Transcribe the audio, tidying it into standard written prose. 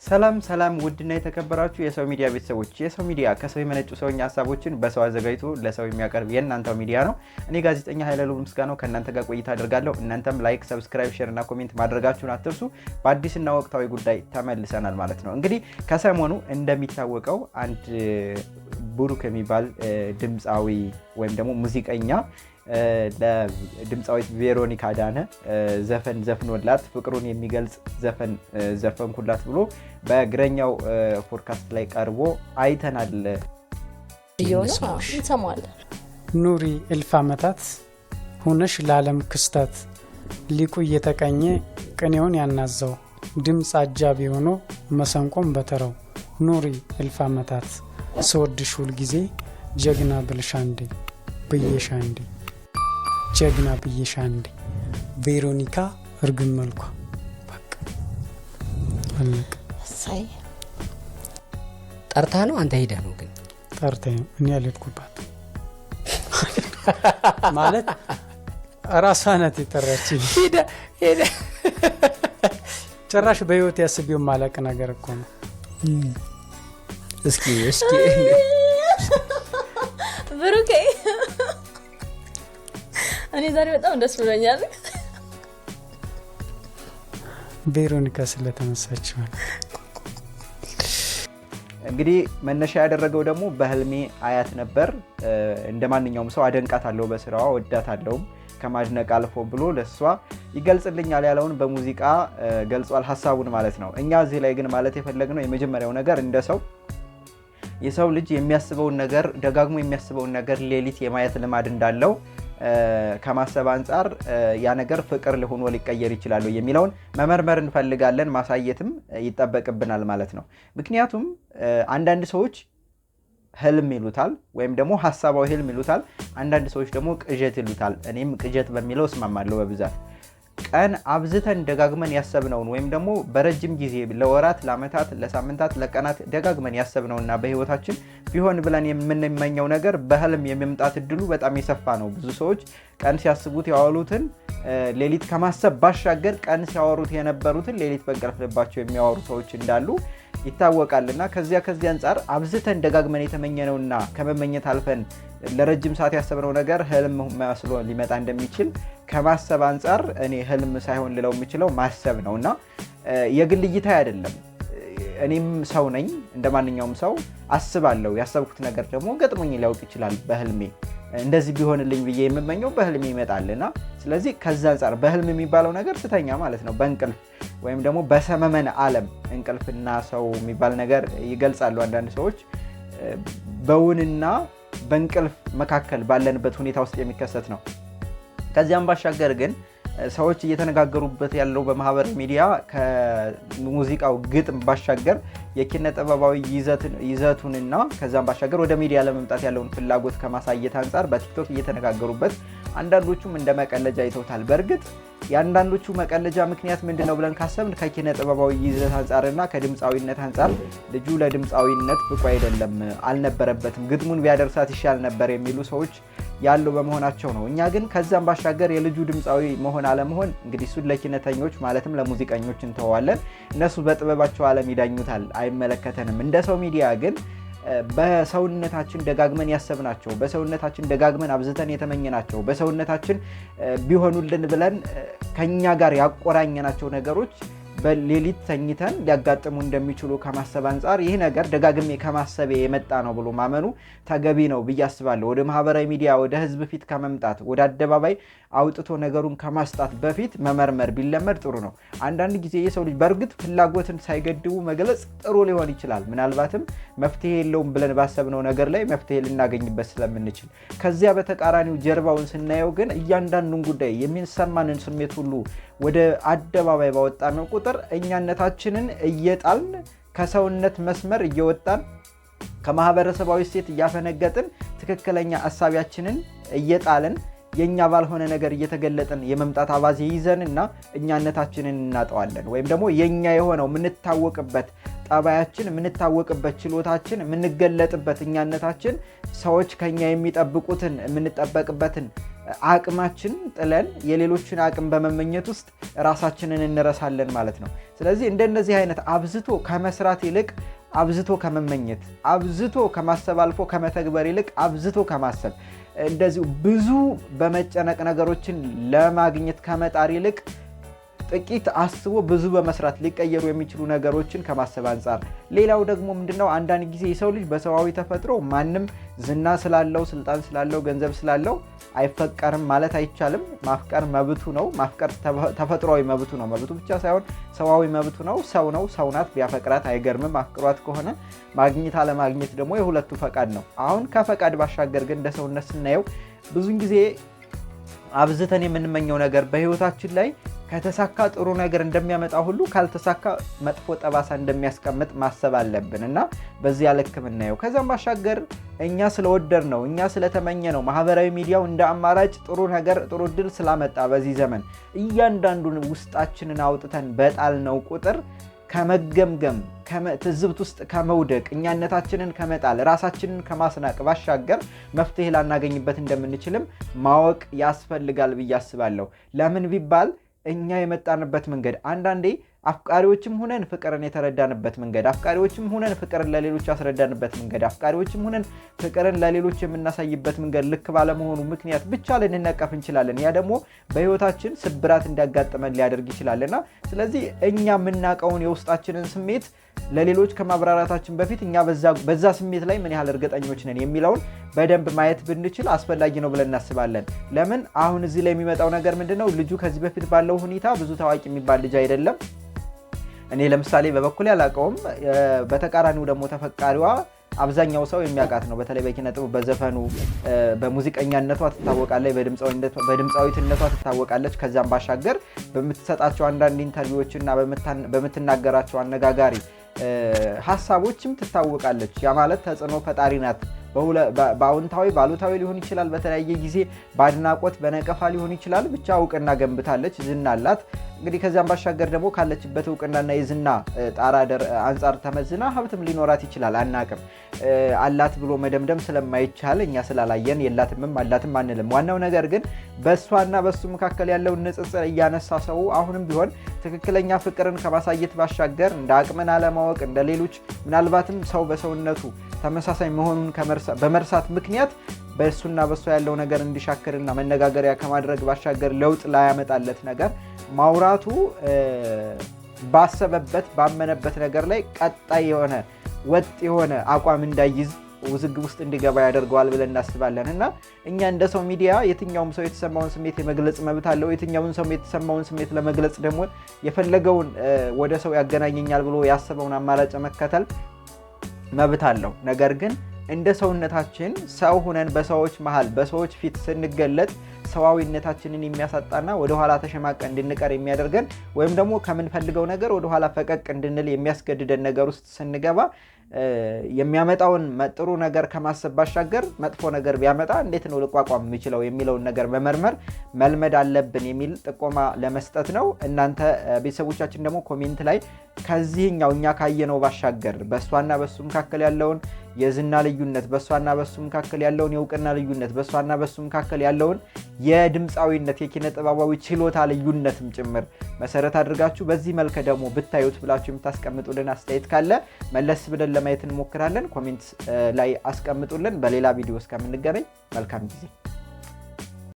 ሰላም ሰላም፣ ውድና የተከበራችሁ የሰው ሚዲያ ቤተሰቦች፣ የሰው ሚዲያ ከሰው የመነጩ ሰውኛ ሀሳቦችን በሰው አዘጋጅቶ ለሰው የሚያቀርብ የእናንተው ሚዲያ ነው። እኔ ጋዜጠኛ ኃይለሉ ምስጋናው ከእናንተ ጋር ቆይታ አድርጋለሁ። እናንተም like፣ subscribe፣ share እና comment ማድረጋችሁን አትርሱ። በአዲስና ወቅታዊ ጉዳይ ተመልሰናል ማለት ነው። እንግዲህ ከሰሞኑ እንደሚታወቀው አንድ ብሩክ የሚባል ድምፃዊ ወይም ደግሞ ሙዚቀኛ ለድምፃዊት ቬሮኒካ አዳነ ዘፈን ዘፍኖላት፣ ፍቅሩን የሚገልጽ ዘፈን ዘፈንኩላት ብሎ በእግረኛው ፖድካስት ላይ ቀርቦ አይተናል። እንሰማዋለን። ኑሪ እልፍ ዓመታት ሁነሽ ለዓለም ክስተት፣ ሊቁ እየተቀኘ ቅኔውን ያናዘው፣ ድምፅ አጃቢ ሆኖ መሰንቆም በተረው። ኑሪ እልፍ ዓመታት ስወድሽ ሁል ጊዜ፣ ጀግና ብልሽ አንዴ ብዬሽ አንዴ፣ ጀግና ብዬሽ አንዴ። ቬሮኒካ እርግብ መልኳ። በቃ አለቀ። እሰይ። ጠርታ ነው አንተ ሄደህ ነው ግን? ጠርታኝ ነው። እኔ ያልሄድኩባት ማለት ራሷ ናት የጠራችኝ። ሄደ ሄደ። ጭራሽ በህይወት ያስቢው ማለቅ ነገር እኮ ነው። እስኪ እስኪ። ብሩኬ፣ እኔ ዛሬ በጣም ደስ ብሎኛል። ቬሮኒካ ስለተነሳች ማለት። እንግዲህ መነሻ ያደረገው ደግሞ በህልሜ አያት ነበር። እንደ ማንኛውም ሰው አደንቃታለሁ፣ በስራዋ ወዳታለሁም ከማድነቅ አልፎ ብሎ ለእሷ ይገልጽልኛል ያለውን በሙዚቃ ገልጿል፣ ሀሳቡን ማለት ነው። እኛ እዚህ ላይ ግን ማለት የፈለግነው የመጀመሪያው ነገር እንደ ሰው የሰው ልጅ የሚያስበውን ነገር፣ ደጋግሞ የሚያስበውን ነገር ሌሊት የማየት ልማድ እንዳለው ከማሰብ አንጻር ያ ነገር ፍቅር ሊሆን ሊቀየር ይችላል የሚለውን መመርመር እንፈልጋለን፣ ማሳየትም ይጠበቅብናል ማለት ነው። ምክንያቱም አንዳንድ ሰዎች ህልም ይሉታል ወይም ደግሞ ሀሳባዊ ህልም ይሉታል። አንዳንድ ሰዎች ደግሞ ቅዠት ይሉታል። እኔም ቅዠት በሚለው እስማማለሁ በብዛት። ቀን አብዝተን ደጋግመን ያሰብነውን ወይም ደግሞ በረጅም ጊዜ ለወራት፣ ለዓመታት፣ ለሳምንታት፣ ለቀናት ደጋግመን ያሰብነውና በህይወታችን ቢሆን ብለን የምንመኘው ነገር በህልም የመምጣት እድሉ በጣም የሰፋ ነው። ብዙ ሰዎች ቀን ሲያስቡት ያዋሉትን ሌሊት ከማሰብ ባሻገር ቀን ሲያወሩት የነበሩትን ሌሊት በእንቅልፍ ልባቸው የሚያወሩ ሰዎች እንዳሉ ይታወቃል። እና ከዚያ አንጻር አብዝተን ደጋግመን የተመኘነውና ከመመኘት አልፈን ለረጅም ሰዓት ያሰብነው ነገር ህልም መስሎ ሊመጣ እንደሚችል ከማሰብ አንጻር እኔ ህልም ሳይሆን ልለው የምችለው ማሰብ ነው እና የግል እይታ አይደለም። እኔም ሰው ነኝ፣ እንደ ማንኛውም ሰው አስባለሁ። ያሰብኩት ነገር ደግሞ ገጥሞኝ ሊያውቅ ይችላል። በህልሜ እንደዚህ ቢሆንልኝ ብዬ የምመኘው በህልሜ ይመጣል እና ስለዚህ ከዛ አንጻር በህልም የሚባለው ነገር ስተኛ ማለት ነው። በእንቅልፍ ወይም ደግሞ በሰመመን ዓለም እንቅልፍና ሰው የሚባል ነገር ይገልጻሉ አንዳንድ ሰዎች። በውንና በእንቅልፍ መካከል ባለንበት ሁኔታ ውስጥ የሚከሰት ነው። ከዚያም ባሻገር ግን ሰዎች እየተነጋገሩበት ያለው በማህበራዊ ሚዲያ ከሙዚቃው ግጥም ባሻገር የኪነ ጥበባዊ ይዘቱንና ከዛም ባሻገር ወደ ሚዲያ ለመምጣት ያለውን ፍላጎት ከማሳየት አንጻር በቲክቶክ እየተነጋገሩበት፣ አንዳንዶቹም እንደ መቀለጃ አይተውታል። በእርግጥ የአንዳንዶቹ መቀለጃ ምክንያት ምንድን ነው ብለን ካሰብን ከኪነ ጥበባዊ ይዘት አንጻርና ከድምፃዊነት አንጻር ልጁ ለድምፃዊነት ብቁ አይደለም፣ አልነበረበትም፣ ግጥሙን ቢያደርሳት ይሻል ነበር የሚሉ ሰዎች ያሉ በመሆናቸው ነው። እኛ ግን ከዛም ባሻገር የልጁ ድምፃዊ መሆን አለመሆን እንግዲህ እሱን ለኪነተኞች ማለትም ለሙዚቀኞች እንተዋለን። እነሱ በጥበባቸው ዓለም ይዳኙታል፣ አይመለከተንም። እንደ ሰው ሚዲያ ግን በሰውነታችን ደጋግመን ያሰብናቸው፣ በሰውነታችን ደጋግመን አብዝተን የተመኘናቸው፣ በሰውነታችን ቢሆኑልን ብለን ከኛ ጋር ያቆራኘናቸው ነገሮች በሌሊት ተኝተን ሊያጋጥሙ እንደሚችሉ ከማሰብ አንጻር ይህ ነገር ደጋግሜ ከማሰቤ የመጣ ነው ብሎ ማመኑ ተገቢ ነው ብዬ አስባለሁ። ወደ ማህበራዊ ሚዲያ ወደ ህዝብ ፊት ከመምጣት፣ ወደ አደባባይ አውጥቶ ነገሩን ከማስጣት በፊት መመርመር ቢለመድ ጥሩ ነው። አንዳንድ ጊዜ የሰው ልጅ በእርግጥ ፍላጎትን ሳይገድቡ መግለጽ ጥሩ ሊሆን ይችላል። ምናልባትም መፍትሄ የለውም ብለን ባሰብነው ነገር ላይ መፍትሄ ልናገኝበት ስለምንችል። ከዚያ በተቃራኒው ጀርባውን ስናየው ግን እያንዳንዱን ጉዳይ የሚሰማንን ስሜት ሁሉ ወደ አደባባይ ባወጣነው ቁጥር እኛነታችንን እየጣልን፣ ከሰውነት መስመር እየወጣን፣ ከማህበረሰባዊ እሴት እያፈነገጥን፣ ትክክለኛ አሳቢያችንን እየጣልን፣ የእኛ ባልሆነ ነገር እየተገለጥን የመምጣት አባዜ ይዘንና እኛነታችንን እናጠዋለን። ወይም ደግሞ የእኛ የሆነው የምንታወቅበት ጠባያችን፣ የምንታወቅበት ችሎታችን፣ የምንገለጥበት እኛነታችን፣ ሰዎች ከኛ የሚጠብቁትን የምንጠበቅበትን አቅማችን ጥለን የሌሎችን አቅም በመመኘት ውስጥ ራሳችንን እንረሳለን ማለት ነው። ስለዚህ እንደነዚህ አይነት አብዝቶ ከመስራት ይልቅ አብዝቶ ከመመኘት፣ አብዝቶ ከማሰብ አልፎ ከመተግበር ይልቅ አብዝቶ ከማሰብ፣ እንደዚሁ ብዙ በመጨነቅ ነገሮችን ለማግኘት ከመጣር ይልቅ ጥቂት አስቦ ብዙ በመስራት ሊቀየሩ የሚችሉ ነገሮችን ከማሰብ አንጻር። ሌላው ደግሞ ምንድነው፣ አንዳንድ ጊዜ የሰው ልጅ በሰዋዊ ተፈጥሮ ማንም ዝና ስላለው፣ ስልጣን ስላለው፣ ገንዘብ ስላለው አይፈቀርም ማለት አይቻልም። ማፍቀር መብቱ ነው። ማፍቀር ተፈጥሯዊ መብቱ ነው። መብቱ ብቻ ሳይሆን ሰዋዊ መብቱ ነው። ሰው ነው፣ ሰው ናት። ቢያፈቅራት አይገርምም። አፍቅሯት ከሆነ ማግኘት አለማግኘት ደግሞ የሁለቱ ፈቃድ ነው። አሁን ከፈቃድ ባሻገር ግን እንደ ሰውነት ስናየው ብዙን ጊዜ አብዝተን የምንመኘው ነገር በህይወታችን ላይ ከተሳካ ጥሩ ነገር እንደሚያመጣ ሁሉ ካልተሳካ መጥፎ ጠባሳ እንደሚያስቀምጥ ማሰብ አለብን እና በዚያ ልክ የምናየው። ከዚያም ባሻገር እኛ ስለወደድ ነው፣ እኛ ስለተመኘ ነው፣ ማህበራዊ ሚዲያው እንደ አማራጭ ጥሩ ነገር ጥሩ እድል ስላመጣ በዚህ ዘመን እያንዳንዱን ውስጣችንን አውጥተን በጣልነው ቁጥር ከመገምገም፣ ትዝብት ውስጥ ከመውደቅ፣ እኛነታችንን ከመጣል፣ ራሳችንን ከማስናቅ ባሻገር መፍትሄ ላናገኝበት እንደምንችልም ማወቅ ያስፈልጋል ብዬ አስባለሁ። ለምን ቢባል እኛ የመጣንበት መንገድ፣ አንዳንዴ አፍቃሪዎችም ሁነን ፍቅርን የተረዳንበት መንገድ፣ አፍቃሪዎችም ሁነን ፍቅርን ለሌሎች ያስረዳንበት መንገድ፣ አፍቃሪዎችም ሁነን ፍቅርን ለሌሎች የምናሳይበት መንገድ ልክ ባለመሆኑ ምክንያት ብቻ ልንነቀፍ እንችላለን። ያ ደግሞ በህይወታችን ስብራት እንዲያጋጥመን ሊያደርግ ይችላል እና ስለዚህ እኛ የምናውቀውን የውስጣችንን ስሜት ለሌሎች ከማብራራታችን በፊት እኛ በዛ ስሜት ላይ ምን ያህል እርግጠኞች ነን የሚለውን በደንብ ማየት ብንችል አስፈላጊ ነው ብለን እናስባለን። ለምን አሁን እዚህ ላይ የሚመጣው ነገር ምንድነው? ልጁ ከዚህ በፊት ባለው ሁኔታ ብዙ ታዋቂ የሚባል ልጅ አይደለም። እኔ ለምሳሌ በበኩሌ አላውቀውም። በተቃራኒው ደግሞ ተፈቃሪዋ አብዛኛው ሰው የሚያውቃት ነው። በተለይ በኪነ ጥበብ፣ በዘፈኑ፣ በሙዚቀኛነቷ ትታወቃለች፣ በድምፃዊትነቷ ትታወቃለች። ከዛም ባሻገር በምትሰጣቸው አንዳንድ interview ዎች እና በምትናገራቸው አነጋጋሪ ሀሳቦችም ትታወቃለች። ያ ማለት ተጽዕኖ ፈጣሪ ናት። በአዎንታዊ በአሉታዊ ሊሆን ይችላል። በተለያየ ጊዜ በአድናቆት በነቀፋ ሊሆን ይችላል። ብቻ እውቅና ገንብታለች፣ ዝና አላት። እንግዲህ ከዚያም ባሻገር ደግሞ ካለችበት እውቅናና የዝና ጣራ አንጻር ተመዝና ሀብትም ሊኖራት ይችላል። አናቅም። አላት ብሎ መደምደም ስለማይቻል እኛ ስላላየን የላትምም አላትም አንልም። ዋናው ነገር ግን በእሷና በእሱ መካከል ያለውን ንጽጽር እያነሳ ሰው አሁንም ቢሆን ትክክለኛ ፍቅርን ከማሳየት ባሻገር እንደ አቅምን አለማወቅ፣ እንደ ሌሎች ምናልባትም ሰው በሰውነቱ ተመሳሳይ መሆኑን በመርሳት ምክንያት በእሱና በእሷ ያለው ነገር እንዲሻክርና መነጋገሪያ ከማድረግ ባሻገር ለውጥ ላያመጣለት ነገር ማውራቱ ባሰበበት ባመነበት ነገር ላይ ቀጣይ የሆነ ወጥ የሆነ አቋም እንዳይዝ፣ ውዝግብ ውስጥ እንዲገባ ያደርገዋል ብለን እናስባለን። እና እኛ እንደ ሰው ሚዲያ የትኛውም ሰው የተሰማውን ስሜት የመግለጽ መብት አለው። የትኛውን ሰው የተሰማውን ስሜት ለመግለጽ ደግሞ የፈለገውን ወደ ሰው ያገናኘኛል ብሎ ያሰበውን አማራጭ መከተል መብት አለው። ነገር ግን እንደ ሰውነታችን ሰው ሁነን በሰዎች መሀል በሰዎች ፊት ስንገለጥ ሰዋዊነታችንን የሚያሳጣና ወደኋላ ተሸማቀ እንድንቀር የሚያደርገን ወይም ደግሞ ከምንፈልገው ነገር ወደኋላ ፈቀቅ እንድንል የሚያስገድደን ነገር ውስጥ ስንገባ የሚያመጣውን ጥሩ ነገር ከማሰብ ባሻገር መጥፎ ነገር ቢያመጣ እንዴት ነው ልቋቋም የሚችለው የሚለውን ነገር መመርመር መልመድ አለብን የሚል ጥቆማ ለመስጠት ነው። እናንተ ቤተሰቦቻችን ደግሞ comment ላይ ከዚህኛው እኛ ካየነው ባሻገር በእሷና በሱ መካከል ያለውን የዝና ልዩነት፣ በእሷና በሱ መካከል ያለውን የእውቅና ልዩነት፣ በእሷና በሱ መካከል ያለውን የድምፃዊነት የኪነ ጥበባዊ ችሎታ ልዩነትም ጭምር መሰረት አድርጋችሁ በዚህ መልክ ደግሞ ብታዩት ብላችሁ የምታስቀምጡልን አስተያየት ካለ መለስ ብለን ለማየት እንሞክራለን። Comment ላይ አስቀምጡልን። በሌላ ቪዲዮ እስከምንገናኝ መልካም ጊዜ።